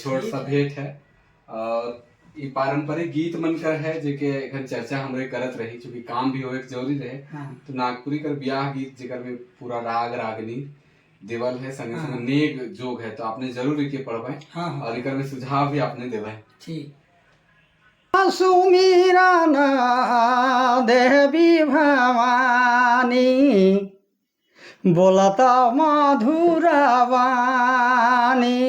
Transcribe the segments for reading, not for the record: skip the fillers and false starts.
छोट सा भेंट है और ये पारंपरिक गीत मन कर है जेके एखन चर्चा हमरे करत रही, चूंकि काम भी होए के जरूरी रहे। तो नागपुरी कर ब्याह गीत जेकर में पूरा राग रागनी देवल है, संगे संगे नेग जोग है, तो आपने जरूर एके पढ़बे। हाँ हाँ और एकर में सुझाव भी आपने देवे। ठीक। सुमिरन देवी भवानी बोलत मधुर वाणी।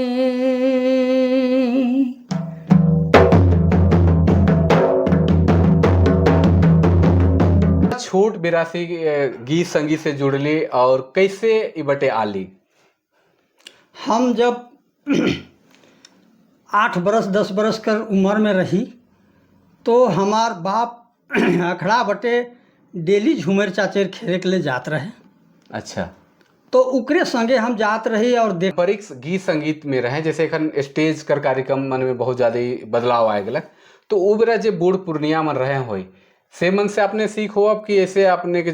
छोट बिरासी गीत संगीत से जुड़ली और कैसे इ बटे आली? हम जब 8 बरस 10 बरस कर उम्र में रही तो हमार बाप अखड़ा बटे डेली झूमर चाचेर खेले के लिए जात रहे। अच्छा। तो उकरे संगे हम जात रही और देख पारंपरिक गीत संगीत में रहे, जैसे एखन स्टेज कर कार्यक्रम मन में बहुत ज्यादा ही बदलाव आए गलक, तो उ बेरा जे बूढ़ पूर्णिया मन रहे होई से मन से आपने सीख हो अब कि ऐसे आपने के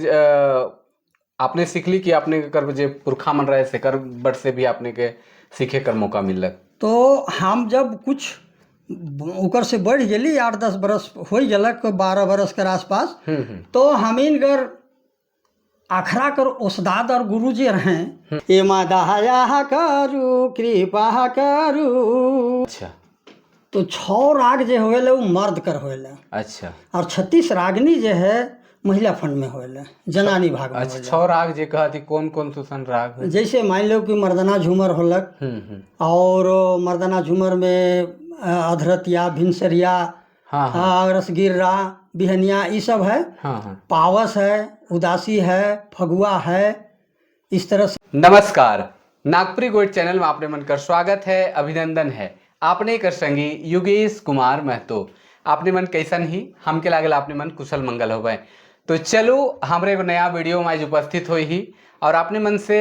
आपने सीखली कि आपने कर जे पुरखा मन रहे से कर बट से भी आपने के सीखे कर मौका मिलक? तो हम जब कुछ उकर से बढ़ गेली, 8-10 बरस हो गलक, 12 बरस के आसपास, तो हमीन कर अखरा कर उस्ताद और गुरुजी रहे, ए मा दया करू कृपा करू। अच्छा। तो 6 राग जे होएले वो मर्द कर होएले। अच्छा। और 36 रागनी जे है महिला फंड में होएले, जनानी भाग में। अच्छा, 6 राग जे कहती कौन कौन सुसन राग हो? जैसे मान लो कि मर्दाना झूमर होलक, और मर्दाना झूमर में अधरतिया, भिनसरिया, हाँ, हाँ। रसगिर्रा, बिहनिया, ये सब है। हाँ, हाँ। पावस है, उदासी है, फगुआ है, इस तरह से। नमस्कार, नागपुरी गोइट चैनल में आपने मन कर स्वागत है, अभिनंदन है। आपने कर संगी युगेश कुमार महतो। आपने मन कैसन ही हमके लागल आपने मन कुशल मंगल हो गए। तो चलो हमरे एगो नया वीडियो में आज उपस्थित हुई ही और आपने मन से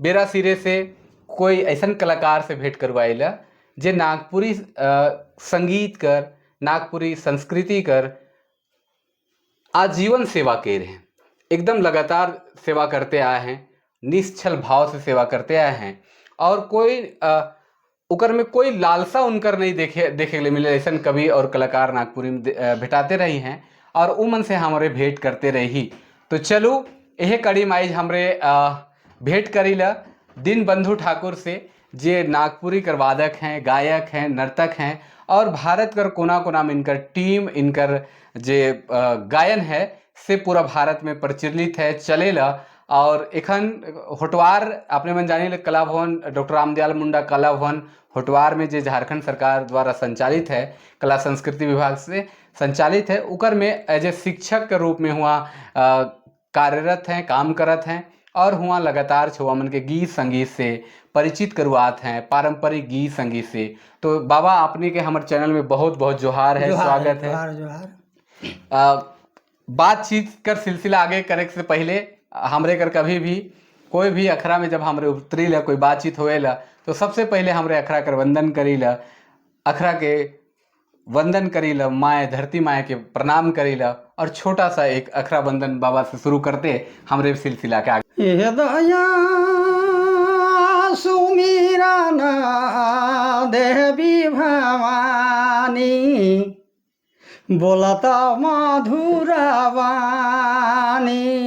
बेरा सिरे से कोई ऐसा कलाकार से भेंट करवाइला जे नागपुरी संगीत कर, नागपुरी संस्कृति कर आजीवन सेवा के रहे हैं, एकदम लगातार सेवा करते आए हैं, निश्चल भाव से सेवा करते आए हैं और कोई उकर में कोई लालसा उनकर नहीं देखे के लिए मिले ऐसा कवि और कलाकार नागपुरी में भेटाते रही हैं और उमन से हमारे भेंट करते रही। तो चलो यह कड़ी माइज हमरे भेंट करीला दिन बंधु ठाकुर से, जे नागपुरी कर वादक हैं, गायक हैं, नर्तक हैं और भारत कर कोना कोना में इनकर टीम, इनकर जे गायन है से पूरा भारत में प्रचलित है, चलेला। और एखन होटवार अपने मन जानी कला भवन, डॉक्टर रामदयाल मुंडा कला भवन होटवार में जे झारखंड सरकार द्वारा संचालित है, कला संस्कृति विभाग से संचालित है, उकर में एज ए शिक्षक के रूप में हुआ कार्यरत हैं, काम करत हैं और हुआ लगातार छुआ मन के गीत संगीत से परिचित करवात हैं, पारंपरिक गीत संगीत से। तो बाबा आपने के हमारे चैनल में बहुत बहुत जोहार है, स्वागत है। जोहार, जोहार। बातचीत कर सिलसिला आगे करे से पहले हमरे कर कभी भी कोई भी अखरा में जब हमरे उतरी ला, कोई बातचीत होएला तो सबसे पहले हमरे अखरा कर वंदन करीला, अखरा के वंदन करीला, माए धरती माए के प्रणाम करीला और छोटा सा एक अखरा वंदन बाबा से शुरू करते हमरे सिलसिला के आगे। हे दया सुमिरन देवी भवानी बोलत मधुर वाणी।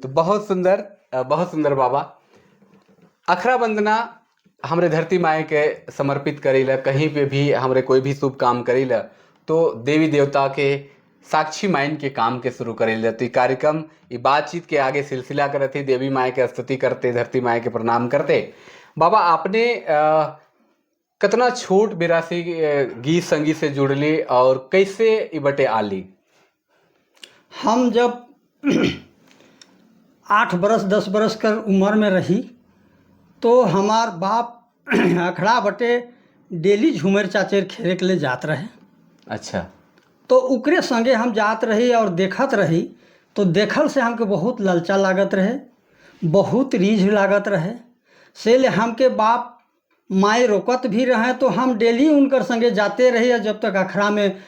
तो बहुत सुंदर, बहुत सुंदर बाबा। अखरा वंदना हमरे धरती माए के समर्पित करीला, कहीं पे भी हमरे कोई भी शुभ काम करीला तो देवी देवता के साक्षी माइन के काम के शुरू करीला। तो ये कार्यक्रम, ये बातचीत के आगे सिलसिला करते, देवी माए के स्तुति करते, धरती माए के प्रणाम करते। बाबा आपने कितना छोट बिरासी गीत संगीत से जुड़ली और कैसे ई बटे आली? हम जब 8 बरस 10 बरस कर उम्र में रही तो हमार बाप अखड़ा बटे डेली झूमर चाचेर खेले के लिए जात रहे। तो उकरे संगे हम जात रही और देखत रही, तो देखल से हमके बहुत ललचा लागत रहे, बहुत रीझ लागत रहे। से ले हमके बाप माई रोकत भी रहे तो हम डेली उनकर संगे जाते रही और जब तक अखड़ा में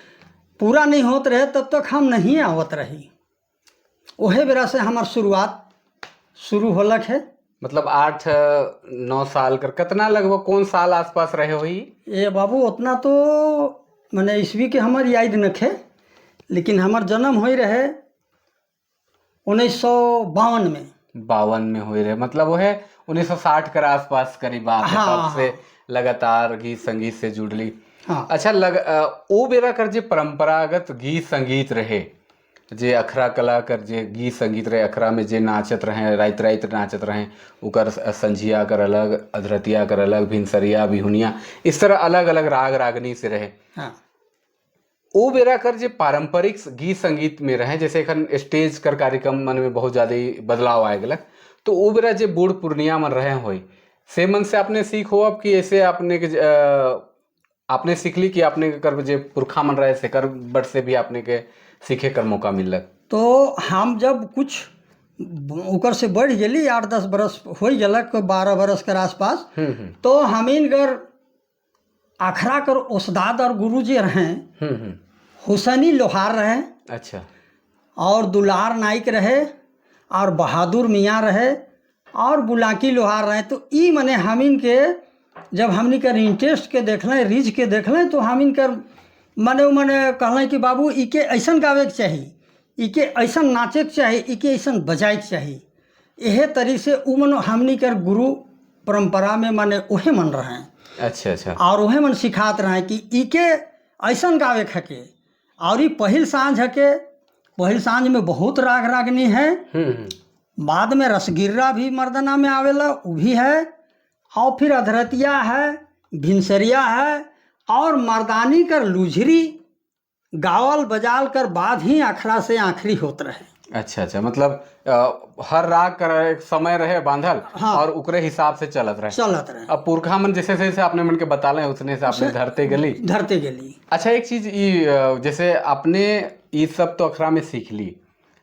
पूरा नहीं होत रहे, तब तक हम नहीं आवत रही। ओहे बेरा से हमार शुरुआत शुरू होलक है। मतलब 8-9 साल कर कितना लगभग कौन साल आसपास रहे हुई? ए बाबू, उतना तो मने ईस्वी के हमार याद नखे, लेकिन हमार जन्म होई रहे 1952 में। 52 में हुई रहे, मतलब वो है 1960 कर आसपास करीब बात है। तब से लगातार गीत संगीत से जुड़ली। हाँ। अच्छा, लग ओ बेरा कर जे परंपरागत गीत संगीत रहे, जे अखरा कला कर जे गीत संगीत रहे, अखरा में जे नाचत रहे, राइत राइत नाचत रहे, उकर संझिया कर अलग, अधरतिया कर अलग, भिनसरिया, बिहुनिया, इस तरह अलग अलग राग रागनी से रहे। ओ बेरा कर जे पारंपरिक गीत संगीत में रहे, जैसे एखन स्टेज कर कार्यक्रम मन में बहुत ज़्यादा ही बदलाव आए गलक, तो ओ बेरा जे बूढ़ पुरनिया मन रहे होई, से मन से आपने सीख हो अब कि ऐसे आपने के आपने सीखली कि आपने कर जे पुरखा मन रहे, से कर बट से भी आपने के सीखे कर मौका मिलक? तो हम जब कुछ ओकर से बढ़ गेली, 8-10 बरस हो गेलक, 12 बरस के आसपास, तो हमीन कर अखरा कर उस्ताद और गुरुजी रहे, हुसैनी लोहार रहे और दुलार नाइक रहे और बहादुर मियाँ रहे और बुलाकी लोहार रहे। तो ई मने हमीन के जब हमनी कर इंटरेस्ट के देखलें, रीझ के देखलें, तो हमीन कर मने उ मने कहलें कि बाबू, इके ऐसन गावे के चाही, इके ऐसन नाचे के चाही, इके ऐसन बजाए के चाही। एहे तरी से उ मन हमनी कर गुरु परंपरा में माने उहे मन रहे अच्छा अच्छा और उहे मन सिखात रहे कि इके ऐसन गावे के हके और ई पहिल साँझ हके, पहिल साँझ में बहुत राग रागनी है। बाद में रसगिर्रा भी मर्दाना में आवेला, उ भी है और फिर अधरतिया है, भिनसरिया है और मर्दानी कर लुझरी गावल बजाल कर बाद ही अखड़ा से आखिरी होत रहे। अच्छा अच्छा मतलब हर राग कर एक समय रहे बांधल और उकरे हिसाब से चलत रहे। चलत रहे। अब पुरखा मन जैसे जैसे आपने मन के बताले, उतने से आपने धरते गली। धरते गेली। अच्छा, एक चीज ई जैसे आपने ई सब तो अखरा में सीख ली,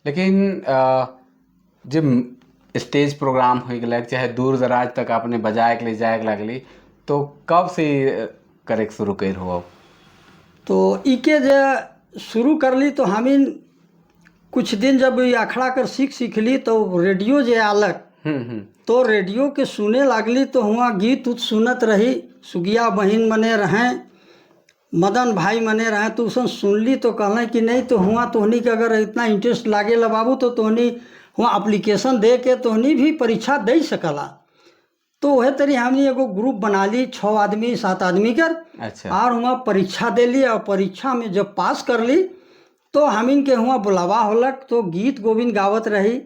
लेकिन जे स्टेज प्रोग्राम हो गया, चाहे दूर दराज तक आपने बजाए के लिए जाए के लागली, तो कब से ई करे के शुरू कर हो? तो इके जे शुरू करली तो हमीन कुछ दिन जब ई अखड़ा कर सीख सीखली तो रेडियो जे आलक, तो रेडियो के सुने लागली, तो हुआ गीत उत सुनत रही। सुगिया बहिन मने रहें, मदन भाई मने रहे, तो उसन सुनली तो कहलें कि नहीं, तो हुआ तोहनी के अगर इतना इंटरेस्ट लागेला बाबू, तो तोहनी हुआ अप्लीकेशन दे के तोहनी भी परीक्षा दे सकला। तो वह तरी हमनी एगो ग्रुप बना ली, छः आदमी, सात आदमी कर और हुआ परीक्षा देली और परीक्षा में जब पास कर ली तो हमीन के हुआ बुलावा होलक, तो गीत गोविंद गावत रही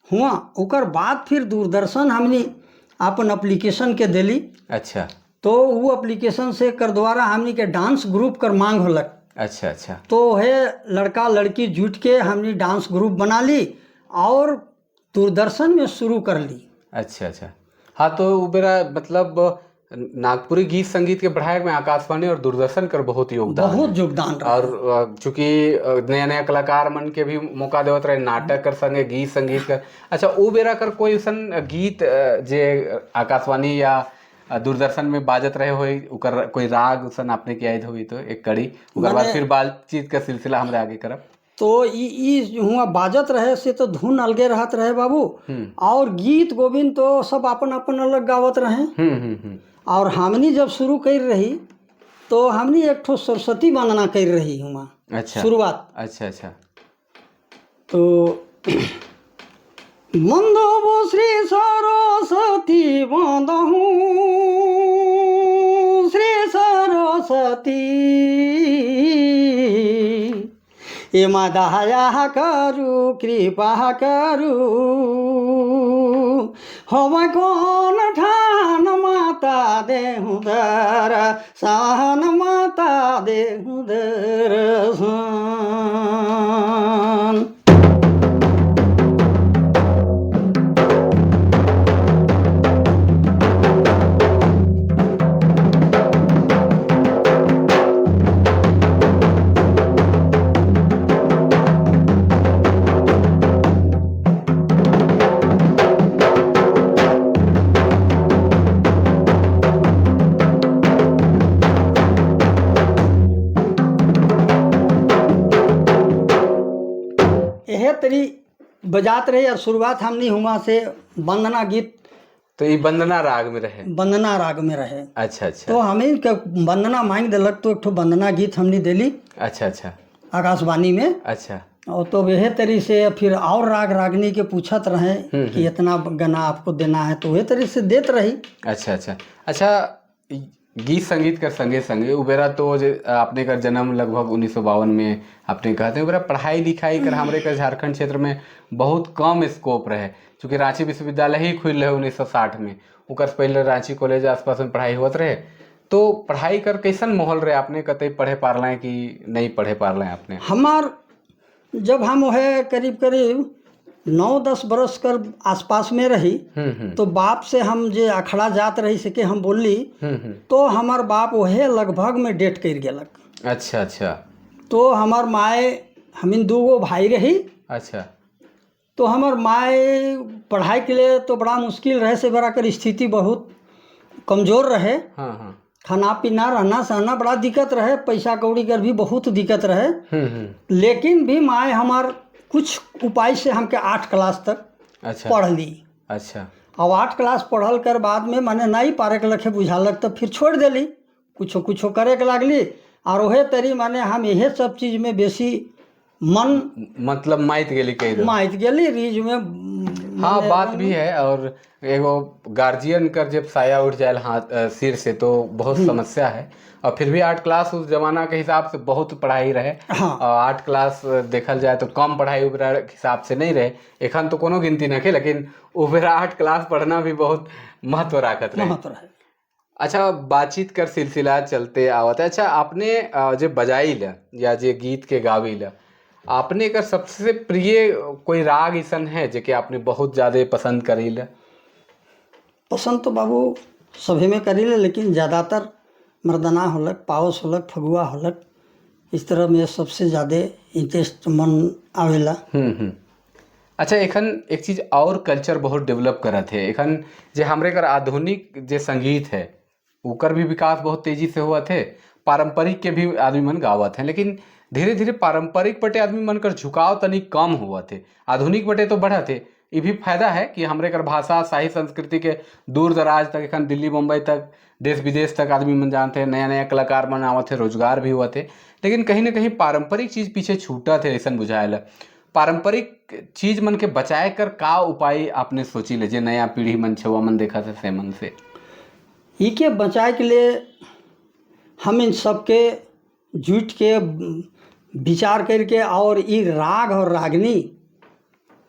हुआ। ओकर बाद फिर दूरदर्शन हमनी अपन अप्लीकेशन के देली। तो वो अप्लीकेशन से कर द्वारा हमनी के डांस ग्रुप कर मांग होलक। अच्छा अच्छा तो है लड़का लड़की जुट के हमनी डांस ग्रुप बना ली और दूरदर्शन में शुरू कर ली। अच्छा अच्छा हाँ, तो वो बेरा मतलब नागपुरी गीत संगीत के बढ़ाए में आकाशवाणी और दूरदर्शन कर बहुत योगदान है। बहुत योगदान रहा। और चूंकि नया नया कलाकार मन के भी मौका देवत रहे नाटक कर संगे गीत संगीत कर। अच्छा, वो बेरा कर कोई अइसन गीत जे आकाशवाणी या दूरदर्शन में बाजत रहे होई, उकर कोई राग उसन आपने के याद होई तो एक कड़ी, ओकर बाद फिर बातचीत का सिलसिला हमरा आगे करब। तो ई ई हुआ बाजत रहे से तो धुन अलगे रहत रहे बाबू और गीत गोविंद तो सब अपन अपन अलग गावत रहे। हम्म हम्म हम्म और हमनी जब शुरू कर रही तो हमनी एक ठो सरस्वती वंदना कर रही हुआ शुरुआत। अच्छा अच्छा तो बंदबो श्री सरस्वती बंदहूँ श्री सरस्वती, एमा दया करू, कृपा करू, हम कौन ठान माता देहु दरसान, माता देहु दरसान। यह तरी बजात रही और शुरुआत हमने हुआ से वंदना गीत। तो ये वंदना राग में रहे? वंदना राग में रहे। अच्छा अच्छा तो हमें के वंदना मांग दिलक तो एक ठो वंदना गीत हमने दिली अच्छा अच्छा आकाशवाणी में। और तो वह तरी से फिर और राग रागनी के पूछत रहे कि इतना गाना आपको देना है, तो वह तरी से देत रही। अच्छा अच्छा अच्छा गीत संगीत कर संगे संगे उबेरा तो जे आपने का जन्म लगभग 1952 में आपने कहते हैं, उबेरा पढ़ाई लिखाई कर हमरे का झारखंड क्षेत्र में बहुत कम स्कोप रहे, चूँकि रांची विश्वविद्यालय ही खुल रहे 1960 में, उकर से पहले रांची कॉलेज आसपास में पढ़ाई होत रहे। तो पढ़ाई कर कैसन माहौल रहे, आपने कतई पढ़े पारल कि नहीं पढ़े पारल आपने? हमार जब हम वह करीब करीब 9-10 बरस कर आसपास में रही, तो बाप से हम जे अखड़ा जात रही से के हम बोली, तो हमार बाप वह लगभग में डेट कर गेलक। अच्छा अच्छा तो हमार माए, हमिन दूगो भाई रही। तो हमार माए पढ़ाई के लिए तो बड़ा मुश्किल रहे, से बड़ा कर स्थिति बहुत कमज़ोर रहे। हाँ हाँ खाना पीना रहना सहना बड़ा दिक्कत रहे, पैसा कौड़ी कर भी बहुत दिक्कत रहे। लेकिन भी माए हमार कुछ उपाय से हमके 8 क्लास तक पढ़ ली। और 8 क्लास पढ़ल कर बाद में माने नहीं पारे के लखे बुझालक तो फिर छोड़ देली, कुछो कुछो करे के लागली। और वह तरी माने हम यह सब चीज़ में बेसी मन मतलब माइत गेली कह दो। माइत गेली रीज में। हाँ, बात भी है। और एगो गार्जियन कर जब साया उठ जाए हाथ सिर से तो बहुत समस्या है। और फिर भी 8 क्लास उस जमाना के हिसाब से बहुत पढ़ाई रहे। और 8 क्लास देखल जाए तो कम पढ़ाई ओकरा हिसाब से नहीं रहे, एखन तो कोनो गिनती नहीं है, लेकिन ओकरा 8 क्लास पढ़ना भी बहुत महत्व राखत रहे। महत्व रहे। अच्छा, बातचीत कर सिलसिला चलते आवत है। अच्छा, आपने जे बजाई ला या जे गीत के गावी ला, आपने का सबसे प्रिय कोई राग ऐसन है जे कि आपने बहुत ज़्यादा पसंद करी ला? पसंद तो बाबू सभी में करी ले, लेकिन ज़्यादातर मर्दाना होलक, पावस होलक, फगुआ होलक, इस तरह में सबसे ज़्यादा इंटरेस्ट मन आवेला। अच्छा, एखन एक चीज़ और कल्चर बहुत डेवलप करत है एखन, जे हमरे कर आधुनिक जे संगीत है उकर भी विकास बहुत तेज़ी से हुआ थे, पारंपरिक के भी आदमी मन गावत हैं, लेकिन धीरे धीरे पारंपरिक बटे आदमी मन कर झुकाव तनी कम हुआ थे, आधुनिक बटे तो बढ़ा थे। ये भी फायदा है कि हमरे कर भाषा साहित्य संस्कृति के दूर दराज तक एखन दिल्ली मुंबई तक देश विदेश तक आदमी मन जानते हैं, नया नया कलाकार मन आवत है, रोजगार भी हुआ थे, लेकिन कहीं ना कहीं पारंपरिक चीज़ पीछे छूटा थे ऐसा बुझायल। पारंपरिक चीज़ मन के बचाए कर का उपाय आपने सोची ले जे नया पीढ़ी मन छुआ मन देखा थे से मन से? इके बचाए के लिए हम इन सबके जुट के विचार करके और ई राग और रागनी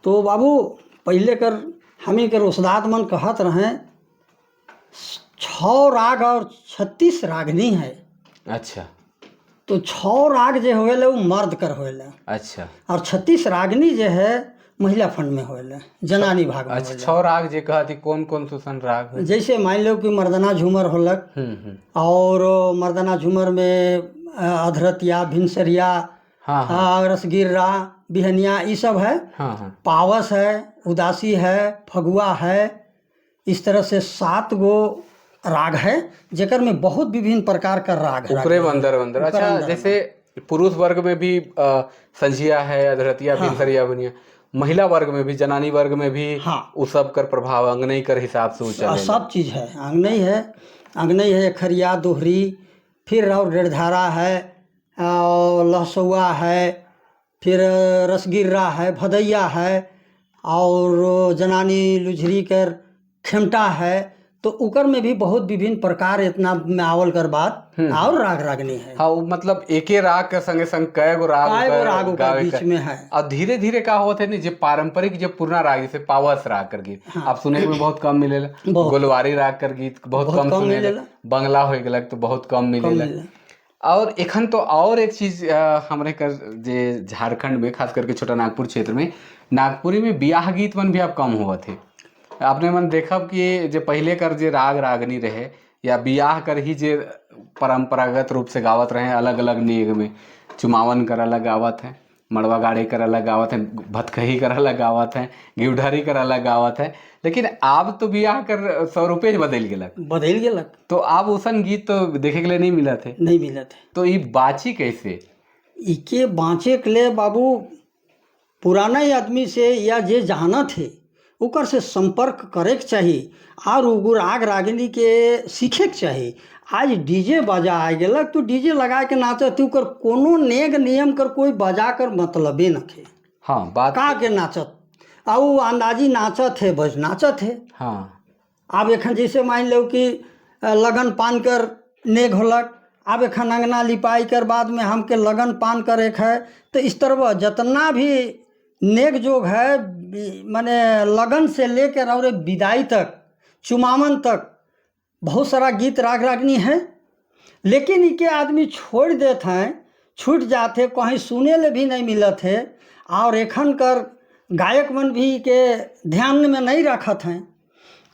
तो बाबू पहले कर हमी कर उस्ताद मन कहत रहें 6 राग और 36 रागनी है। अच्छा। तो 6 राग जो होवेले वो मर्द कर होवेले। और 36 रागनी जो है महिला फंड में होवेले, जनानी भाग में। अच्छा, 6 राग जे कहती कौन कौन सुसन राग है? जैसे मान लो कि मर्दाना झूमर होलक, और मर्दाना झूमर में अधरतिया, भिनसरिया, हाँ, रसगिर्रा, बिहनिया, ये सब है। हाँ, पावस है, उदासी है, फगुआ है, इस तरह से 7 गो राग है जेकर में बहुत विभिन्न प्रकार का राग है। ऊपरे अंदर अंदर। अच्छा, जैसे पुरुष वर्ग में भी संझिया है, अधरतिया, भिनसरिया, बिनिया, महिला वर्ग में भी, जनानी वर्ग में भी उस सब कर प्रभाव अंगनई कर हिसाब से ऊंचा सब चीज़ है। अंगनई है, अंगनई है, खरिया, दोहरी, फिर और डेढ़धारा है, और लहसुआ है, फिर रसगिर्रा है, भदैया है, और जनानी लुझरी कर खेमटा है। तो उकर में भी बहुत विभिन्न प्रकार इतना में आवल कर बात और राग रागनी है। हाँ, वो मतलब एके राग के संगे संग कई गो राग राग गावे बीच में है। और धीरे धीरे का होते नहीं जो पारंपरिक जो पुराना राग जैसे पावस राग कर गीत आप सुने में बहुत कम मिलेला, गोलवारी राग कर गीत बहुत कम सुने, बंगला हो गया तो बहुत कम मिलेला। और एखन तो और एक चीज़ हमरे कर जे झारखंड में खास करके छोटा नागपुर क्षेत्र में नागपुरी में ब्याह गीत मन भी अब कम हुआ थे। आपने मन देखब कि जे पहले कर जे राग रागनी रहे या ब्याह कर ही जे परंपरागत रूप से गावत रहे अलग अलग नेग में, चुमावन कर अलग गावत हैं, मड़वा गाड़े कर अलग गावत हैं, भतकही कर अलग गावत हैं, घिवढरी कर अलग गावत हैं, लेकिन अब तो ब्याह कर स्वरूपे बदल गेलक, बदल गेलक। तो अब उसन गीत तो देखे के लिए नहीं मिला थे, नहीं मिला थे। तो ये बाची कैसे? इके बाँचे के लिए बाबू पुराना आदमी से या जे जानत है ओकर से संपर्क करे के चाही और उ राग रागिनी के सीखे के चाही। आज डीजे बाजा आ गेलक तो डीजे लगा के नाचत, ओकर कोनो नेग नियम कर कोई बजा कर मतलबे नखे। हाँ, बात का के नाचत आ उ अंदाजी नाचत है, बस नाचत है। हाँ, आब एखन जैसे मान लो कि लगन पान कर नेग होलक, आब एखन अंगना लिपाई कर बाद में हमके लगन पान करे के है, तो इस तरह जितना भी नेग जोग है माने लगन से लेकर और विदाई तक चुमावन तक बहुत सारा गीत राग रागनी है, लेकिन इके आदमी छोड़ देते हैं, छूट जाते, कहीं सुने ले भी नहीं मिलत है और एखन कर गायक मन भी के ध्यान में नहीं रखत हैं।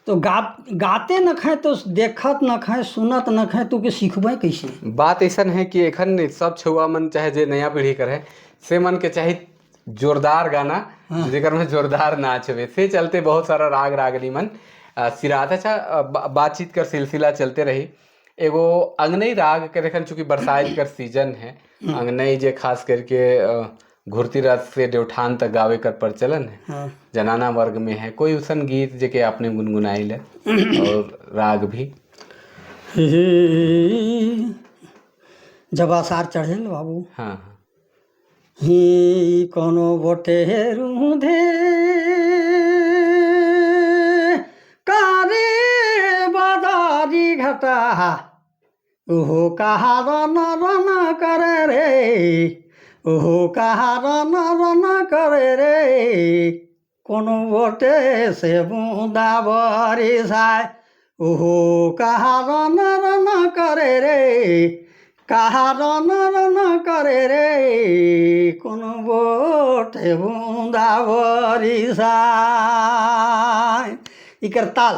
तो गाते न खाए तो देखत न खाए सुनत न खाए तो के सीखबै कैसे। बात ऐसा है कि एखन सब छुआ मन चाहे जे नया पीढ़ी कर है से मन के चाहे जोरदार गाना। हाँ। जेकर में जोरदार नाच हुए से चलते बहुत सारा राग रागनी मन सिरात। अच्छा, बातचीत कर सिलसिला चलते रही। एगो अंगनई राग के एखन चूँकि बरसात कर सीजन है, अंगनई जे खास करके घुरती रात से देवठान तक गावे कर प्रचलन है। हाँ। जनाना वर्ग में है, कोई उसन गीत जे के आपने गुनगुनाई ले और राग भी। जब आसार चढ़े बाबू। हाँ, ही कोनो बोटे रूधे कारे बादारी घटा ओहो कहा रन रन करे रे ओहो कहा रन रन करे रे कोनो बोटे से बूंदा बरिसाय ओहो कहा रन रन करे रे कहा रन रन करे रे कोनो बोटे बूंदा बरिसाय। इकर ताल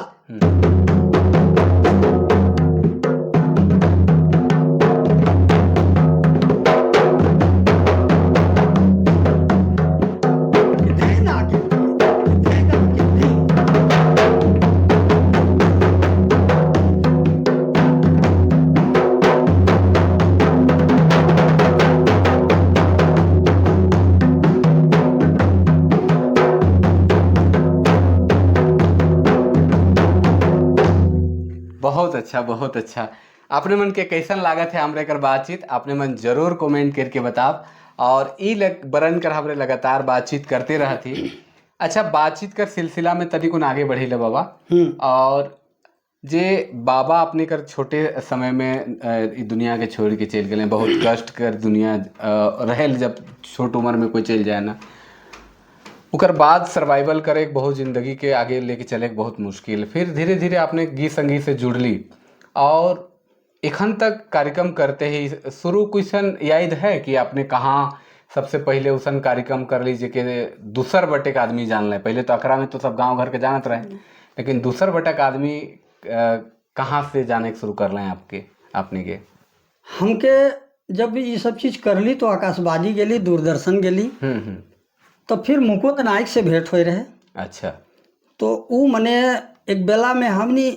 बहुत अच्छा, बहुत अच्छा। अपने मन के कैसन लागत है हमरे कर बातचीत, अपने मन जरूर कमेंट करके बताब और ई बरन कर हमरे लगातार बातचीत करते रहती। अच्छा, बातचीत कर सिलसिला में तनिकुन आगे बढ़ी ले बाबा। और जे बाबा अपने कर छोटे समय में दुनिया के छोड़ के चल गए, बहुत कष्ट कर दुनिया रहल जब छोट उम्र में कोई चल जाए ना, उकर बाद सर्वाइवल करे बहुत ज़िंदगी के आगे लेके चले बहुत मुश्किल। फिर धीरे धीरे आपने गीत संगीत से जुड़ली और एखन तक कार्यक्रम करते ही शुरू क्वेश्चन याद है कि आपने कहाँ सबसे पहले उसन कार्यक्रम कर लीजिए कि दूसर बटे का आदमी जान ले। पहले तो अखरा में तो सब गांव घर के जानत रहे, लेकिन दूसर बटे का आदमी कहाँ से जाने के शुरू कर रहे हैं आपके आपने के? हमके जब ये सब चीज़ कर ली तो आकाशवाणी गेली, दूरदर्शन गेली, तो फिर मुकुंद नायक से भेंट हो रहे। अच्छा। तो ऊ मने एक बेला में हमनी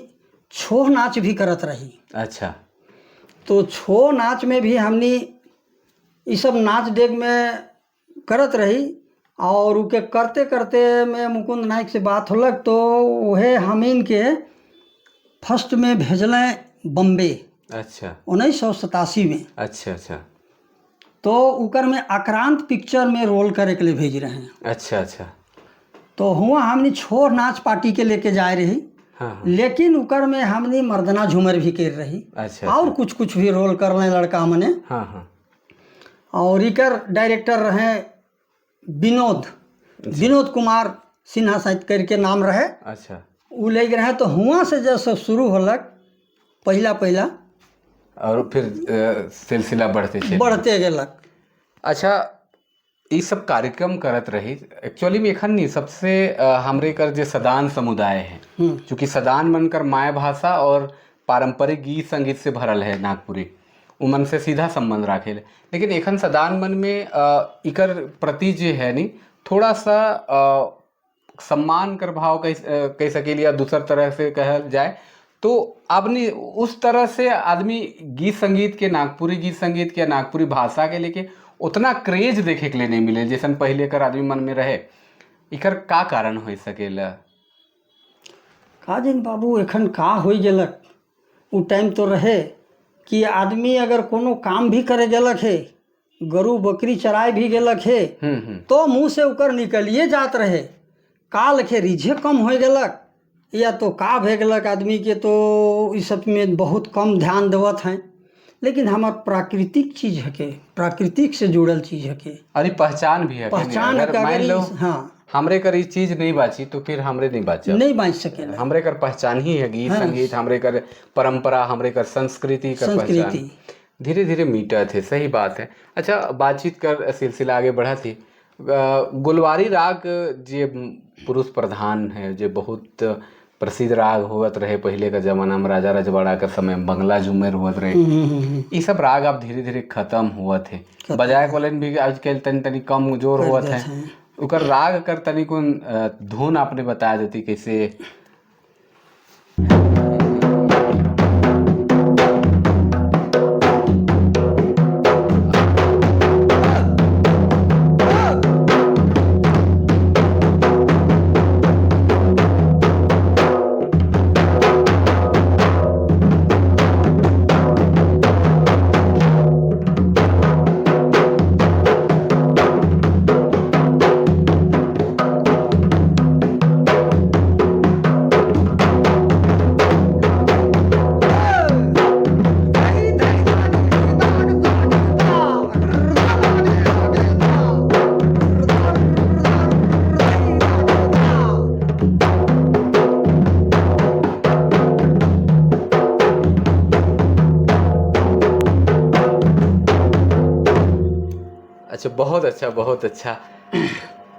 छो नाच भी करत रही। अच्छा। तो छो नाच में भी हमनी ये सब नाच डेग में करत रही और उके करते करते में मुकुंद नायक से बात होलक तो वह हमीन के फर्स्ट में भेजलें बम्बे। अच्छा। 1987 में। अच्छा अच्छा। तो उकर में आक्रांत पिक्चर में रोल करे के लिए भेज रहे हैं। अच्छा अच्छा। तो हुआ हमनी छोर नाच पार्टी के लेके जाए रही। हाँ। लेकिन उकर में हमनी मर्दना झूमर भी कर रही। अच्छा। और कुछ कुछ भी रोल कर रहे लड़का मने। हाँ हाँ। और इकर डायरेक्टर रहे विनोद, विनोद कुमार सिन्हा शायद करके नाम रहे। अच्छा। उ ले रहे तो हुआ से जब सब शुरू होलक पहला पहला और फिर सिलसिला बढ़ते चले बढ़ते गेलक। अच्छा, ये सब कार्यक्रम करत रही एक्चुअली में एखन नहीं सबसे हमरे कर जे सदान समुदाय है, चूँकि सदान मन कर my भाषा और पारंपरिक गीत संगीत से भरल है नागपुरी, उमन से सीधा संबंध राखे। लेकिन एखन सदान मन में इकर प्रति जे है नहीं थोड़ा सा सम्मान कर भाव कह सकेली या दूसर तरह से कहल जाए तो अब नहीं उस तरह से आदमी गीत संगीत के नागपुरी गीत संगीत के नागपुरी भाषा के लेके उतना क्रेज देखे के लिए नहीं मिले जैसन पहले कर आदमी मन में रहे। इकर का कारण हो सकेला? का जन बाबू एखन का हो गेलक, उ टाइम तो रहे कि आदमी अगर कोनो काम भी करे गेलक है, गरू बकरी चराए भी गेलक है, तो मुँह से ओकर निकलिए जात रहे। का लखे रिझे कम हो गेलक या तो का भे गेलक आदमी के, तो इस सब में बहुत कम ध्यान देवत हैं। लेकिन हमार प्राकृतिक चीज है के, प्राकृतिक से जुड़ल चीज है के। अरे पहचान भी है, पहचान अगर है। मान लो हाँ, हमरे कर ई चीज नहीं बाची तो फिर हमरे नहीं बाची, नहीं बाँच सकेला। हमरे कर पहचान ही है गीत संगीत, हमरे कर परंपरा, हमरे कर संस्कृति कर पहचान धीरे धीरे मिटत है। सही बात है। अच्छा, बातचीत कर सिलसिला आगे बढ़ा थी। गुलवारी राग जे पुरुष प्रधान है, जे बहुत प्रसिद्ध राग होवत रहे पहले का जमाना में, राजा रजवाड़ा के समय में बंगला झूमेर होवत रहे, ये सब राग अब धीरे धीरे खत्म होवत है। बजाय कोलन भी आजकल तनी तनी कम जोर होवत है। उकर राग कर तनी कुन धुन आपने बता देती कैसे? अच्छा, बहुत अच्छा, बहुत अच्छा।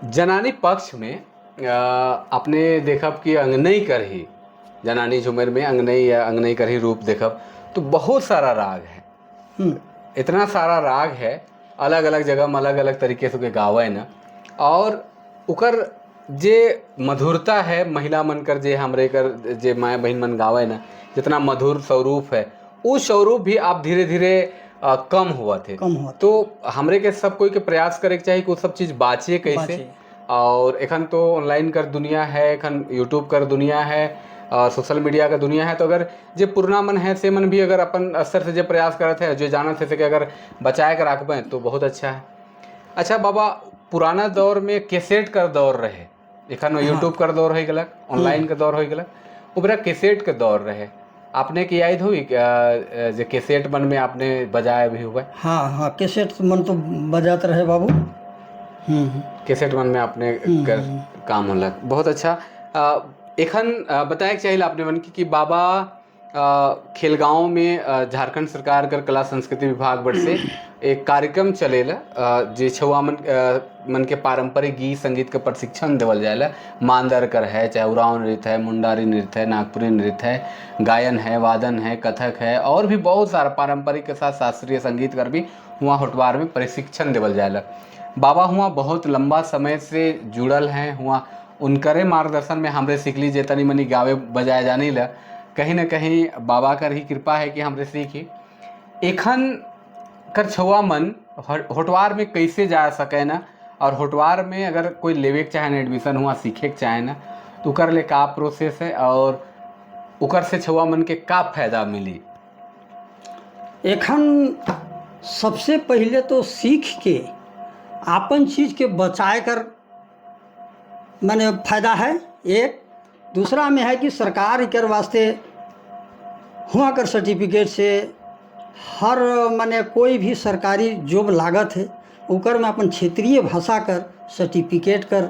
जनानी पक्ष में आपने देखब कि अंगनई कर ही जनानी झूमर में अंगनई या अंगनई कर ही रूप देखब तो बहुत सारा राग है, इतना सारा राग है, अलग अलग जगह में अलग अलग तरीके से ओके गावे न, और उकर जे मधुरता है महिला मन कर, जे हमरे कर जे माए बहन मन गावे न, जितना मधुर स्वरूप है वो स्वरूप भी आप धीरे धीरे कम हुआ थे, कम हुआ। तो हमरे के सब कोई के प्रयास करे के चाहिए कि वो सब चीज़ बाचे कैसे। और एखन तो ऑनलाइन कर दुनिया है, एखन यूट्यूब कर दुनिया है, सोशल मीडिया का दुनिया है, तो अगर जे पुरना मन है से मन भी अगर अपन स्तर से जे प्रयास करत है, जो जानत है से कि अगर बचाए के रखबें तो बहुत अच्छा है। अच्छा बाबा, पुराना दौर में कैसेट कर दौर रहे, एखन यूट्यूब कर दौर हो गलक, ऑनलाइन का दौर हो गलक, ओकरा कैसेट के दौर रहे। आपने की याद हुई जे कैसेट मन में आपने बजाए भी हुआ? हाँ हाँ, कैसेट मन तो बजाते रहे बाबू। कैसेट मन में आपने कर काम होला, बहुत अच्छा। एखन बताए के चाहिए आपने मन की कि बाबा खेलगांव में झारखंड सरकार कर कला संस्कृति विभाग बट से एक कार्यक्रम चलेला जे छुआ मन मन के पारंपरिक गीत संगीत के प्रशिक्षण देवल जाएला। मांदर कर है, चाहे उरांव नृत्य है, मुंडारी नृत्य है, नागपुरी नृत्य है, गायन है, वादन है, कथक है, और भी बहुत सारा पारंपरिक के साथ शास्त्रीय संगीत कर भी वहाँ होटवार में प्रशिक्षण देवल जाएला। बाबा हुआ बहुत लंबा समय से जुड़ल हैं, हुआ उनकरे मार्गदर्शन में हमरे सीखली जे तनी मनी गावे बजाए जानी ला, कहीं ना कहीं बाबा कर ही कृपा है कि हमरे सीखी। एखन कर छुआ मन होटवार में कैसे जा सके ना, और होटवार में अगर कोई लेवे के चाहे ना एडमिशन हुआ सीखे के चाहे ना, तो उकर ले का प्रोसेस है और उकर से छुआ मन के का फायदा मिली? एखन सबसे पहले तो सीख के आपन चीज़ के बचाए कर माने फायदा है एक। दूसरा में है कि सरकार कर वास्ते हुआ कर सर्टिफिकेट से हर माने कोई भी सरकारी जॉब लागत है उकर में अपन क्षेत्रीय भाषा कर सर्टिफिकेट कर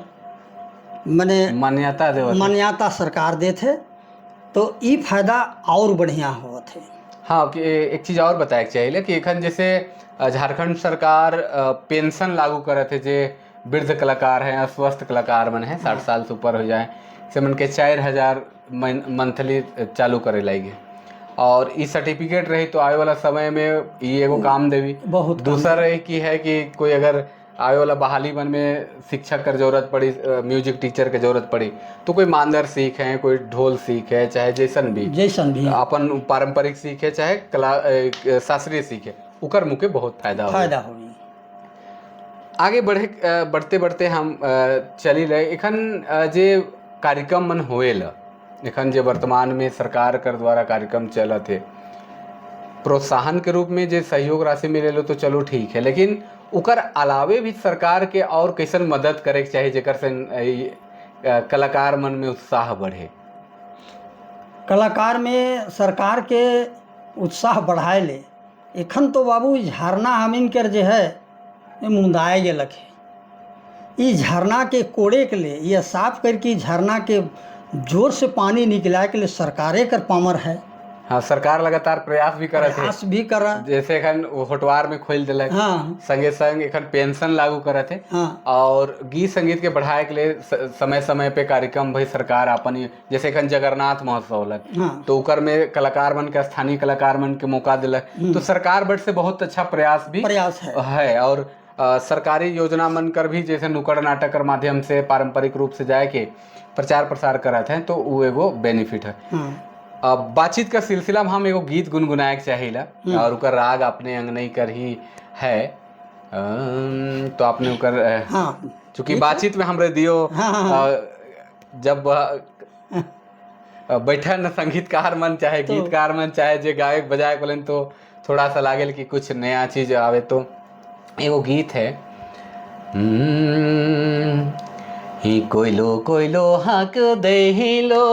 माने मान्यता देवत है। मान्यता सरकार देते, तो ई फायदा और बढ़िया होत है। हाँ, कि एक चीज़ और बताए के चाहिए कि एखन जैसे झारखंड सरकार पेंशन लागू करत है जे वृद्ध कलाकार हैं, अस्वस्थ कलाकार मन है, 60 साल से ऊपर हो जाए से मन के 4000 मंथली चालू करे लागी, और ई सर्टिफिकेट रही तो आवे वाला समय में ई एगो काम देवी। बहुत दूसरा रही कि है कि कोई अगर आवे वाला बहाली मन में शिक्षक कर जरूरत पड़ी, म्यूजिक टीचर के जरूरत पड़ी, तो कोई मांदर सीख है, कोई ढोल सीख है, चाहे जैसन भी अपन पारंपरिक सीख है, चाहे कला शास्त्रीय सीख है, उकर मुके बहुत फायदा होगी। आगे बढ़े बढ़ते बढ़ते हम चली रहे। एखन जे कार्यक्रम मन होएला, एखन जे वर्तमान में सरकार कर द्वारा कार्यक्रम चलत है, प्रोत्साहन के रूप में जे सहयोग राशि मिलेलो तो चलो ठीक है, लेकिन ओकर अलावे भी सरकार के और कैसन मदद करे के चाही जेकर से कलाकार मन में उत्साह बढ़े? कलाकार में सरकार के उत्साह बढ़ाए ले एखन तो बाबू ई झरना हमिन कर जे है ये मुंदाए गेलक है। ई झरना के कोड़े के लिए, ये साफ करके ई झरना के जोर से पानी निकलाए के लिए सरकारे कर पामर है। हाँ, सरकार लगातार प्रयास भी करत है। प्रयास भी कर। जैसे एखन वो होटवार में खोल दिलक, संगे संग एखन पेंशन लागू करत है और गीत संगीत के बढ़ाए के लिए समय समय पे कार्यक्रम भी सरकार अपन जैसे एखन जगन्नाथ महोत्सव होलक, तो ओकर में कलाकार मन के, स्थानीय कलाकार मन के मौका दिलक, तो सरकार बट से बहुत अच्छा प्रयास भी प्रयास है। है। और सरकारी योजना मन कर भी जैसे नुक्कड़ नाटक कर माध्यम से पारंपरिक रूप से जाए के प्रचार प्रसार करत हैं, तो वो एगो बेनिफिट है। अब बातचीत का सिलसिला में हम एगो गीत गुनगुनाए के चाहिला और ओकर राग अपने अंगनई कर ही है। तो आपने ओकर चूंकि बातचीत में हमरे दियो हाँ, हाँ, जब बैठन संगीतकार मन चाहे गीतकार मन चाहे जे गायक बजायक बोलन, तो थोड़ा सा लागेल कि कुछ नया चीज आवे, तो एगो गीत है। ही कोइलो कोइलो हाक देहिलो,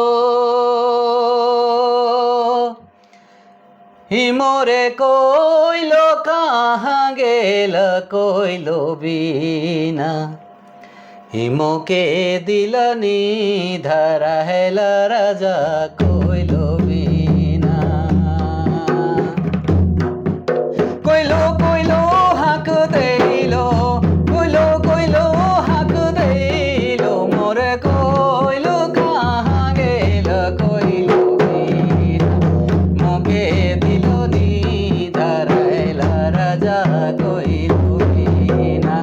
ही मोरे कोइलो कहाँ गेल कोइलो बिना, ही मोके दिलनी धरहेल राजा कोइलो बिना। कोइलो कोइलो हाक देइलो, कोइलो कोइलो हाक देइलो, मोरे कोइलो कहाँ गेल कोइलो बिना, मोके दिलनी धरहेल राजा कोइलो बिना,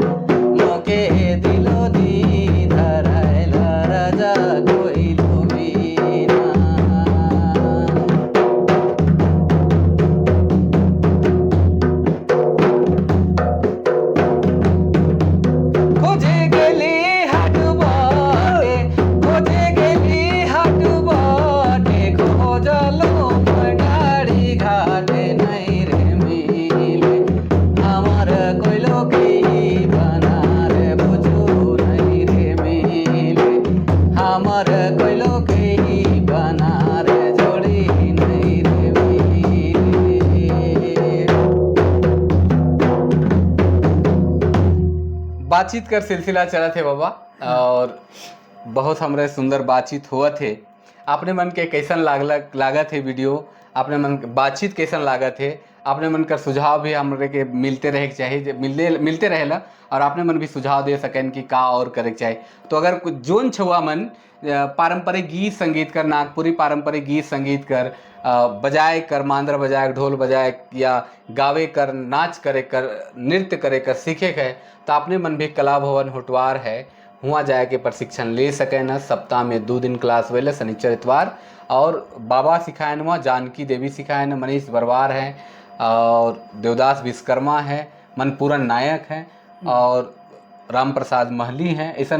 मोके दिलनी धरहेल राजा कोइलो बिना। खोजे गेली हाट बाटे, खोजे गेली हाट बाटे, खोजलो गाड़ी घाटे नहीं रे मिले, আমার কইলো কি বানারে বুঝু नहीं रे मिले, আমার কইলো কি বানারে जोड़ी नहीं रे मिले। बातचीत कर सिलसिला चला थे बाबा और बहुत हमरे सुंदर बातचीत हुआ थे। अपने मन के कैसन लागलक लागत है वीडियो, अपने मन के बातचीत कैसन लागत है, अपने मन का सुझाव भी हमरे के मिलते रहे के चाहिए, मिलते मिलते रहेला और अपने मन भी सुझाव दे सकें कि का और करे के चाहिए। तो अगर कुछ जोन छुआ मन पारंपरिक गीत संगीत कर, नागपुरी पारंपरिक गीत संगीत कर, बजाए कर, मांदर बजाए, ढोल बजाए या गावे कर, नाच करे कर, नृत्य करे कर सीखे के, तो अपने मन भी कला भवन होटवार है, हुआ जाए के प्रशिक्षण ले सके न। सप्ताह में 2 दिन क्लास वेले, शनिचर इतवार, और बाबा सिखायन हुआ, जानकी देवी सिखायन, मनीष बरवार हैं और देवदास विश्वकर्मा है, मनपूरन नायक हैं और राम प्रसाद महली हैं। ऐसा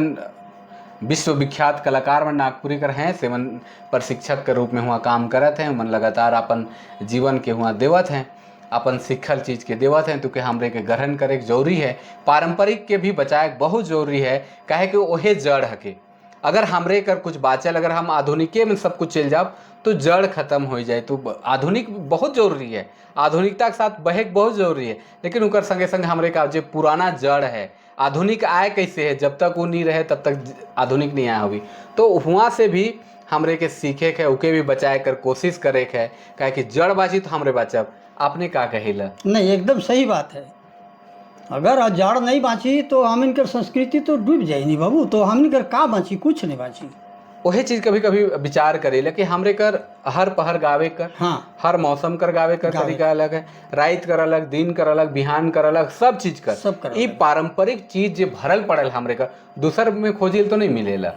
विश्वविख्यात कलाकार मन नागपुरी कर हैं, सेवन प्रशिक्षक के रूप में हुआ काम करत हैं। मन लगातार अपन जीवन के हुआ देवत हैं, अपन सीखल चीज़ के देवत हैं, तो के हमरे के ग्रहण करे के जरूरी है। पारंपरिक के भी बचाए के बहुत जरूरी है, काहे कि ओहे जड़ हके। अगर हमरे कर कुछ बाचल, अगर हम आधुनिके में सब कुछ चल जाब तो जड़ खत्म हो जाए। तो आधुनिक बहुत जरूरी है, आधुनिकता के साथ बहे के बहुत जरूरी है, लेकिन उनकर संगे संग हमरे का जो पुराना जड़ है, आधुनिक आए कैसे है, जब तक वो नहीं रहे तब तक आधुनिक नहीं आया होगी। तो वहाँ से भी हमरे के सीखे के, उके भी बचाए कर कोशिश करे के है, काहे कि जड़ बाची तो हमरे बचब। आपने का कहिला? नहीं, एकदम सही बात है। अगर आज जड़ नहीं बाँची तो हम इनकर संस्कृति तो डूब जाए नहीं बाबू, तो हम इनकर का बाँची, कुछ नहीं बाँची। वही चीज़ कभी कभी विचार करेला कि हमरे कर हर पहर गावे कर, हर मौसम कर गावे कर तरीका अलग है, रात कर अलग, दिन कर अलग, बिहान कर अलग, सब चीज कर, सब कर। ई पारंपरिक चीज जे भरल पड़ल हमरे कर, दूसर में खोजिल तो नहीं मिलेला।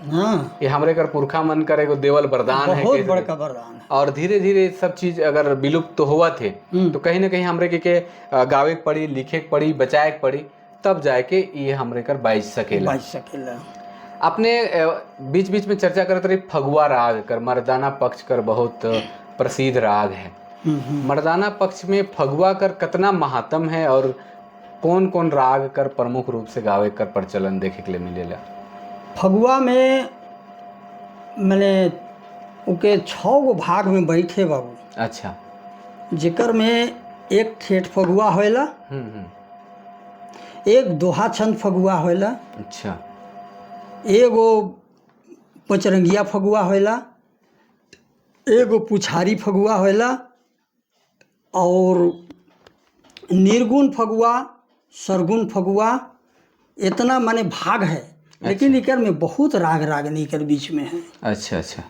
ये हमरे कर पुरखा मन कर एगो देवल वरदान है, बहुत बड़का वरदान है। और धीरे धीरे सब चीज अगर विलुप्त तो हुआ थे तो कहीं ना कहीं हमरे के गावे के पड़ी, लिखे के पड़ी, बचाए के पड़ी। तब जाके ये हमरे कर बाज सकेला। बाज सकेला। अपने बीच बीच में चर्चा करत रही फगुआ राग कर, मर्दाना पक्ष कर बहुत प्रसिद्ध राग है। मर्दाना पक्ष में फगुआ कर कितना महात्म है और कौन कौन राग कर प्रमुख रूप से गावे कर प्रचलन देखे के लिए मिलेला? फगुआ में मैंने ओके 6 गो भाग में बैठे बाबू। अच्छा। जेकर में एक ठेठ फगुआ होएला, एक दोहा छंद फगुआ होएला। अच्छा। एगो पचरंगिया फगुआ होएला, एगो पुछारी फगुआ होएला और निर्गुण फगुआ, सरगुण फगुआ, इतना माने भाग है। अच्छा। लेकिन इकर में बहुत राग रागनी कर बीच में है। अच्छा अच्छा।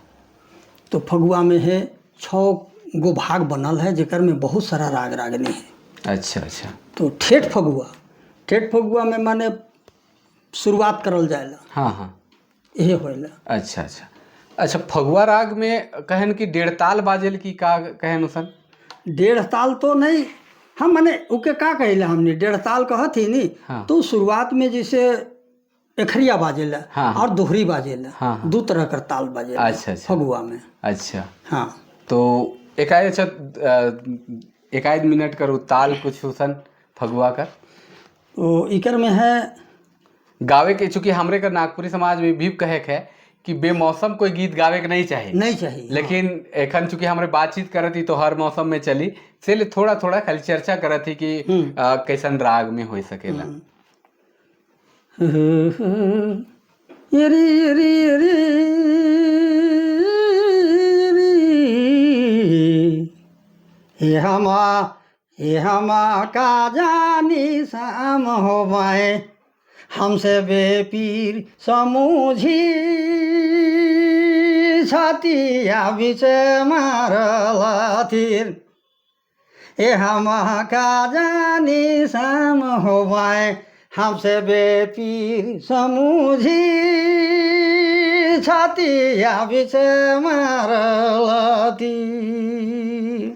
तो फगुआ में है 6 गो भाग बनल है जेकर में बहुत सारा राग रागनी है। अच्छा अच्छा। तो ठेठ फगुआ, ठेठ फगुआ में माने शुरुआत करल जाएला। हाँ हाँ, यही होएला। अच्छा अच्छा अच्छा। फगुआ राग में कहन कि 1.5 ताल बाजेल की का कहन उसन? 1.5 ताल तो नहीं, हम माने ओके का कहिला हमने 1.5 ताल कहत ही नहीं। हाँ। तो शुरुआत में जैसे एखरिया बाजेला। हाँ। और दोहरी बाजेला। हाँ। 2 तरह का ताल बाजेला। अच्छा अच्छा। फगुआ में। अच्छा। हाँ। तो एकाएक अच्छा एकाएक मिनट करू ताल कुछ उसन फगुआ कर तो इकर में है गावे के, चूँकि हमरे का नागपुरी समाज में भी कहे है कि बेमौसम कोई गीत गावे के नहीं चाहिए, नहीं चाहिए। लेकिन एखन चूंकि हमरे बातचीत करत ही तो हर मौसम में चली से थोड़ा थोड़ा खाली चर्चा करत ही कि कैसन राग में हो सकेला। री री री री हे हमा का जानी शाम हो बाए हमसे बेपीर समूझी छतिया बिच मारल तीर ए हम का जानी शाम हो बाए हमसे बेपीर समूझी छतिया बिच मारल तीर।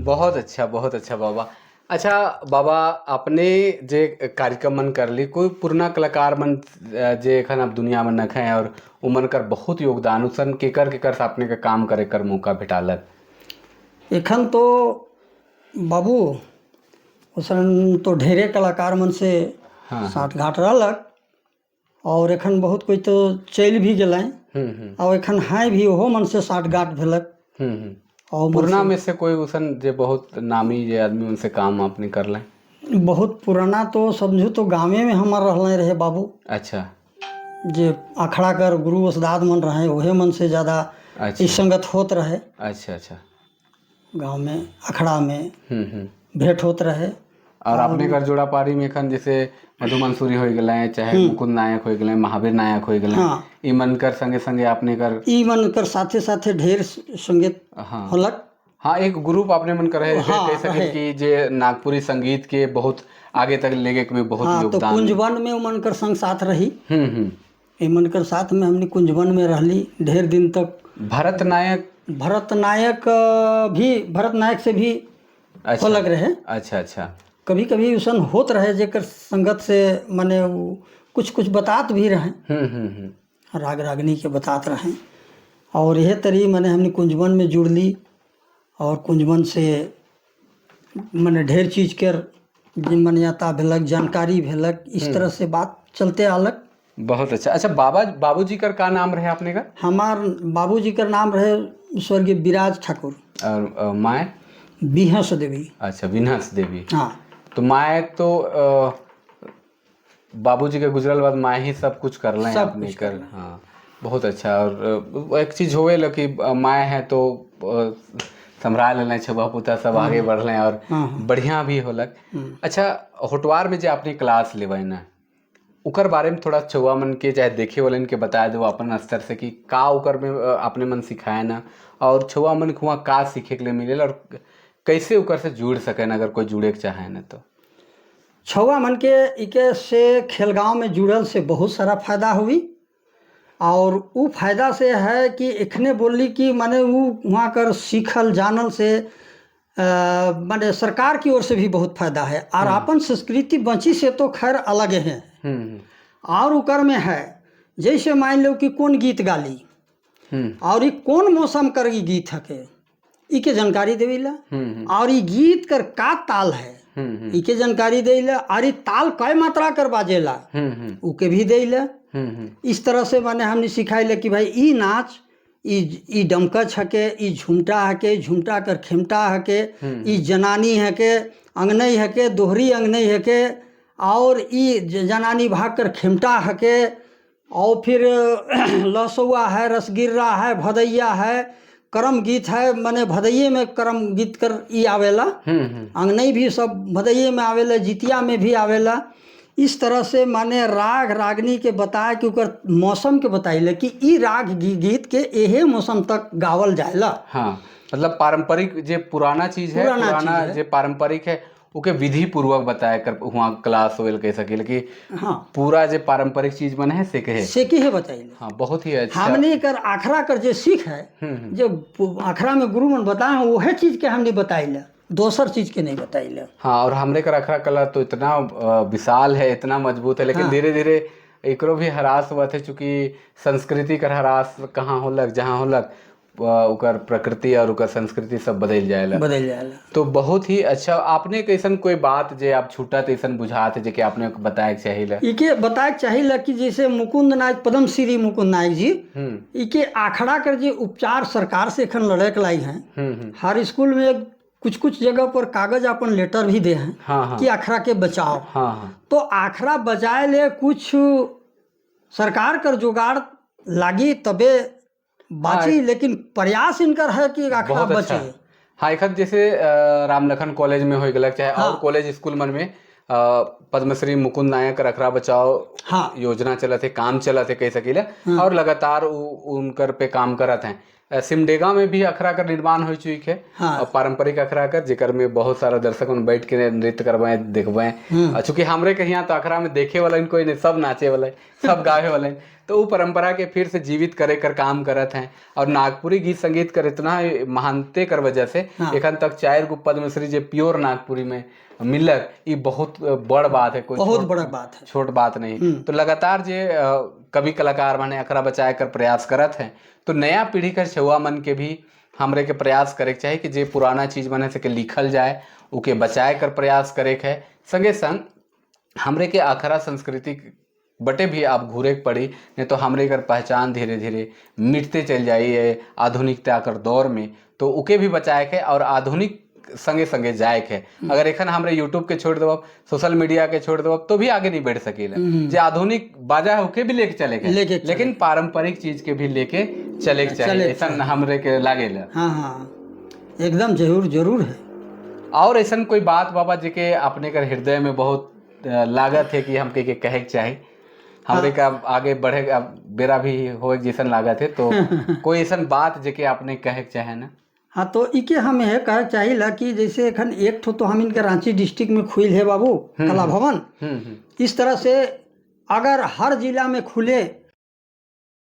बहुत अच्छा, बहुत अच्छा बाबा। अच्छा बाबा, अपने जे कार्यक्रम मन कर ली कोई पुराना कलाकार मन जे एखन अब दुनिया में नख हैं और उमन कर बहुत योगदान उसन केकर केकर से अपने का काम करे कर मौका भेटालक? एखन तो बाबू उसन तो ढेरे कलाकार मन से। हाँ। साठ घाट रहलक और एखन बहुत कोई तो चल भी गेल और एखन है भी ओहो मन से साठ घाट भेलक। और पुराना में से कोई उसन जे बहुत नामी जे आदमी उनसे काम अपने कर लें? बहुत पुराना तो समझू तो गाँवे में हमार रहले रहे बाबू। अच्छा। जे अखड़ा कर गुरु उस्ताद मन रहे ओहे मन से ज़्यादा। अच्छा। इस संगत होत रहे। अच्छा अच्छा। गाँव में अखड़ा में भेंट होत रहे। और अपने कर जोड़ा पारी में एखन जैसे मधु मंसूरी हो गए, चाहे मुकुंद नायक हो गए, महावीर नायक हो गए। हाँ। ई मन कर संगे संगे अपने कर ई मन कर साथे साथे ढेर संगीत। हाँ। होलक। हाँ, एक ग्रुप अपने मन कर रहे। हाँ, कह सके कि जे नागपुरी संगीत के बहुत आगे तक लेके में बहुत। हाँ, तो योगदान। कुंजवन में मन कर संग साथ रही। ई मन कर साथ में हमने कुंजवन में रहली ढेर दिन तक। भरत नायक? भरत नायक भी, भरत नायक से भी। अच्छा। अलग रहे। अच्छा अच्छा। कभी कभी उसन होत रहे जेकर संगत से माने कुछ कुछ बतात भी रहे, राग रागनी के बतात रहे और यह तरी मैंने हमने कुंजवन में जुड़ली और कुंजवन से मैंने ढेर चीज़ के मान्यता भेलक, जानकारी भेलक, इस तरह से बात चलते आलक। बहुत अच्छा। अच्छा बाबा, बाबूजी का का नाम रहे आपने का? हमार बाबूजी का नाम रहे स्वर्गीय विराज ठाकुर। और माए? बिहस देवी। अच्छा, विनहस देवी। हाँ। तो माए तो बाबूजी के गुजरल बाद माए ही सब कुछ कर लें सब अपने कुछ कर। हाँ, बहुत अच्छा। और एक चीज होवे ल कि माय है तो संभरा लेने छुआ पुता सब आगे बढ़ले और बढ़िया भी होलक। अच्छा, होटवार में जो अपनी क्लास लेवे ना, उकर बारे में थोड़ा छुआ मन के चाहे देखे वालन के बता दो अपन स्तर से कि का उकर में अपने मन सिखाए ना और छुआ मन के हुआ का सीखे के लिए मिले और कैसे उकर से जुड़ सके ना, अगर कोई जुड़े के चाहे ना तो। छुआ मन के इके से खेलगांव में जुड़ल से बहुत सारा फायदा हुई और उ फायदा से है कि एखने बोली कि माने उ वहाँ कर सीखल जानल से माने सरकार की ओर से भी बहुत फायदा है और अपन संस्कृति बची से तो खैर अलग है। और उकर में है जैसे मान लो कि कौन गीत गाली और ई कौन मौसम कर ई गीत हके, इके जानकारी देवीला और ई गीत कर का ताल है, इके जानकारी देला और ई ताल कय मात्रा कर बाजेला, उके भी देला। इस तरह से माने हमने सिखाइले कि भाई ई नाच ई ई डमकच हके, ई झुमटा हके, झुमटा कर खेमटा हके, ई जनानी हके, अंगनई हके, दोहरी अंगनई हके और ई जनानी भाग कर खेमटा हके और फिर लहसुआ है, रसगिर्रा है, भदैया है, करम गीत है, माने भदैये में करम गीत कर ई आवेला। अंगनई भी सब भदैये में आवेला, जितिया में भी आवेला। इस तरह से माने राग रागनी के बताए कि ओकर मौसम के बताइले कि ई राग गीत के एहे मौसम तक गावल जाएला। हाँ, मतलब पारंपरिक जे पुराना चीज है, पुराना पुराना चीज है। जे पारंपरिक है ओके विधि पूर्वक बताया कर वहाँ क्लास होल कह सकेल कि पूरा जे पारंपरिक चीज मन है से कहे से के है बताइले। हाँ, बहुत ही अच्छा। हमने कर आखरा कर जे सीख है, जो आखरा में गुरु मन बताए हैं वह चीज के हमने बताइले, दोसर चीज के नहीं बताइले। हाँ, और हमरे कर अखरा कला तो इतना विशाल है, इतना मजबूत है, लेकिन धीरे धीरे एकरो भी ह्रास हुआ थे, चूँकि संस्कृति कर ह्रास कहाँ होलक, जहाँ होलक ओकर प्रकृति और ओकर संस्कृति सब बदल जाएला। बदल जाएला। तो बहुत ही अच्छा। आपने कैसन कोई बात जे आप छूटत ऐसन बुझात जे कि आपने बताए के चाहिए? इके बताए के चाहिए कि जैसे मुकुंद नायक, पद्मश्री मुकुंद नायक जी, इके आखड़ा कर जे उपचार सरकार से एखन लड़े के लाई हैं, हर स्कूल में कुछ कुछ जगह पर कागज अपन लेटर भी दे हैं हाँ हाँ कि आखड़ा के बचाओ। हाँ हाँ तो आखड़ा बचाए ले कुछ सरकार कर जुगाड़ लागी तबे बाची, लेकिन प्रयास इनकर है कि आखड़ा बहुत अच्छा। बचे। हाँ, एखन जैसे राम लखन कॉलेज में हो गलक चाहे और कॉलेज स्कूल मन में पद्मश्री मुकुंद नायक अखरा बचाओ योजना चलत है, काम चलत है कह सकीले और लगातार उनकर पे काम करत हैं। सिमडेगा में भी अखरा का निर्माण हो चुकी है और पारंपरिक अखरा कर जेकर में बहुत सारा दर्शक उन बैठ के नृत्य करवाए देखवाए। और चूंकि हमरे के यहाँ तो अखरा में देखे वाला कोई नहीं, सब नाचे वाला, सब गावे वाला, तो वो परंपरा के फिर से जीवित करे कर काम करत हैं। और नागपुरी गीत संगीत कर इतना महानते कर वजह से एखन तक 4 गो पद्मश्री जे प्योर नागपुरी में मिलक, ये बहुत बड़ बात है, कोई बहुत बड़ा बात है, छोट बात नहीं। तो लगातार जे कवि कलाकार माने अखरा बचाए कर प्रयास करत हैं, तो नया पीढ़ी कर छुआ मन के भी हमरे के प्रयास करे के चाही कि जे पुराना चीज मन है से के लिखल जाए, उके बचाए कर प्रयास करे के है। संगे संग हमरे के अखरा संस्कृति बटे भी आप घूरे के पड़ी, नहीं तो हमरे कर पहचान धीरे धीरे मिटते चल जाई है आधुनिकता कर दौर में, तो उके भी बचाए के और आधुनिक संगे संगे जाए के। अगर एखन हमरे यूट्यूब के छोड़ देब, सोशल मीडिया के छोड़ देब तो भी आगे नहीं बढ़ सकेला। जे आधुनिक बाजा है उके भी लेके चले के, लेके चले। लेकिन पारंपरिक चीज के भी लेके चले के चाहिए, चले के ऐसा हमरे के लागेला। हाँ हाँ, एकदम जरूर जरूर है। और ऐसा कोई बात बाबा जी के अपने कर हृदय में बहुत लागत है कि हमके के कहे के चाही, हमरे का आगे बढ़े अब बेरा भी हो जैसन लागत है, तो कोई ऐसा बात जे के आपने कहे के चाहे ना? हाँ, तो इके हम यह कहे चाहिए कि जैसे एखन एक ठो तो हम इनके रांची डिस्ट्रिक्ट में खुल है बाबू कला भवन, इस तरह से अगर हर जिला में खुले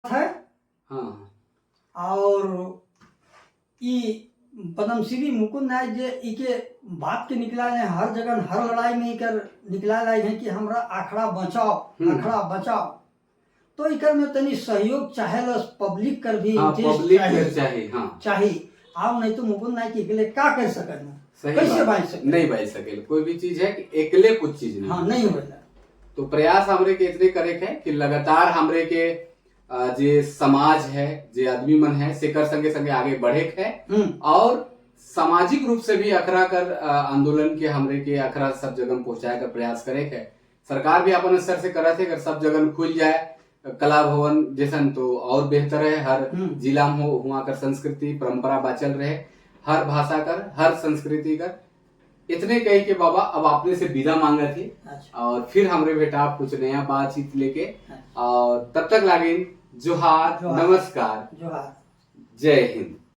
है। और ई पद्मश्री मुकुंद नायक जे इके बात के निकला है हर जगह हर लड़ाई में इकर निकला लाई है कि हमरा आखड़ा बचाओ, आखड़ा बचाओ, तो इकर में तनी सहयोग चाहेला पब्लिक कर भी इंटरेस्ट पब्लिक चाही। कर चाही, हाँ। चाही। आव नहीं तो मुकुंद नायक एकले का कर सकत सही कैसे बात। बांच सके? नहीं बांच सके। कोई भी चीज है कि एकले कुछ चीज नहीं। हाँ, नहीं होता। तो प्रयास हमरे के इतने करे के कि लगातार हमरे के जे समाज है, जे आदमी मन है, सेकर संगे संगे आगे बढ़े के है और सामाजिक रूप से भी अखरा कर आंदोलन के हमरे के अखरा सब जगह पहुंचाए का प्रयास करे के है। सरकार भी अपन स्तर से करत है, अगर सब जगह खुल जाए कला भवन जैसन तो और बेहतर है। हर जिला में हो हुआ कर संस्कृति परंपरा बाचल रहे, हर भाषा कर, हर संस्कृति कर। इतने कही के बाबा अब आपने से विदा मांगा थी। और फिर हमरे बेटा कुछ नया बातचीत लेके और तब तक लागिन जोहार। जोहार। नमस्कार। जोहार। जय हिंद।